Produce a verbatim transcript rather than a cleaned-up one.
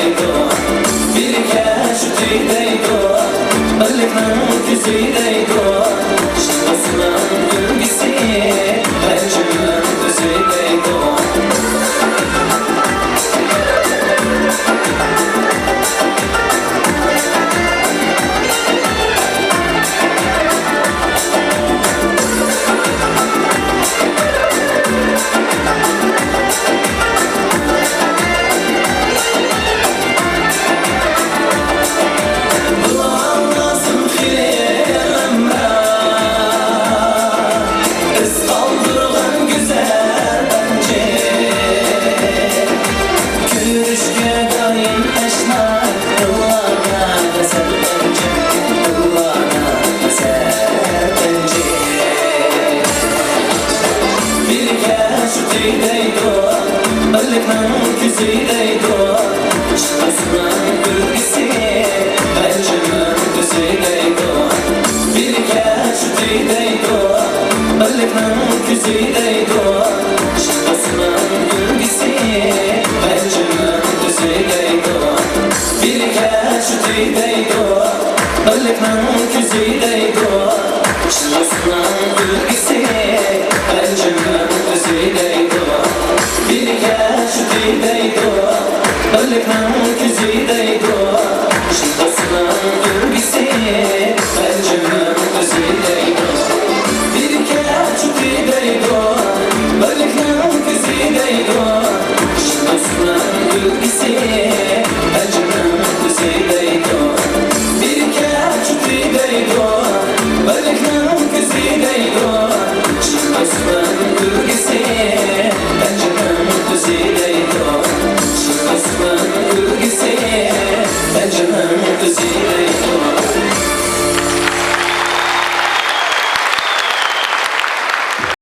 بىرگە چۈشتى دەيدۇ، بىرلىكنىڭ كۈزى دەيدۇ. شىرۋاشنىڭ كۈلكىسى، پەنجىمنىڭ كۈزى دەيدۇ. ئىز قالدۇرغان گۈزەل پەنجى. كۆرۈشكە دائىم تەشنا، دىللاردا غەزەل پەنجى، دىللاردا غەزەل پەنجى. بىرگە چۈشتى دەيدۇ، بىرلىكنىڭ كۈزى دەيدۇ. شىرۋاشنىڭ كۈلكىسى، پەنجىمنىڭ كۈزى دەيدۇ. بىرگە چۈشتى دەيدۇ، بىرلىكنىڭ كۈزى دەيدۇ. شىرۋاشنىڭ كۈلكىسى، پەنجىمنىڭ كۈزى دەيدۇ. بىرگە چۈشتى دەيدۇ، بىرلىكنىڭ كۈزى دەيدۇ. شىرۋاشنىڭ كۈلكىسى، پەنجىمنىڭ كۈزى دەيدۇ. بىرگە چۈشتى دەيدۇ، بىرلىكنىڭ كۈزى دەيدۇ. شىرۋاشنىڭ كۈلكىسى، پەنجىمنىڭ كۈزى دەيدۇ. بىرگە چۈشتى دەيدۇ، بىرلىكنىڭ كۈزى دەيدۇ. شىرۋاشنىڭ كۈلكىسى، پەنجىمنىڭ كۈزى دەيدۇ. بىرگە چۈشتى دەيدۇ، بىرلىكنىڭ كۈزى دەيدۇ. شىرۋاشنىڭ كۈلكىسى، پەنجىمنىڭ كۈزى دەيدۇ. شىرۋاشنىڭ كۈلكىسى، پەنجىمنىڭ كۈزى دەيدۇ.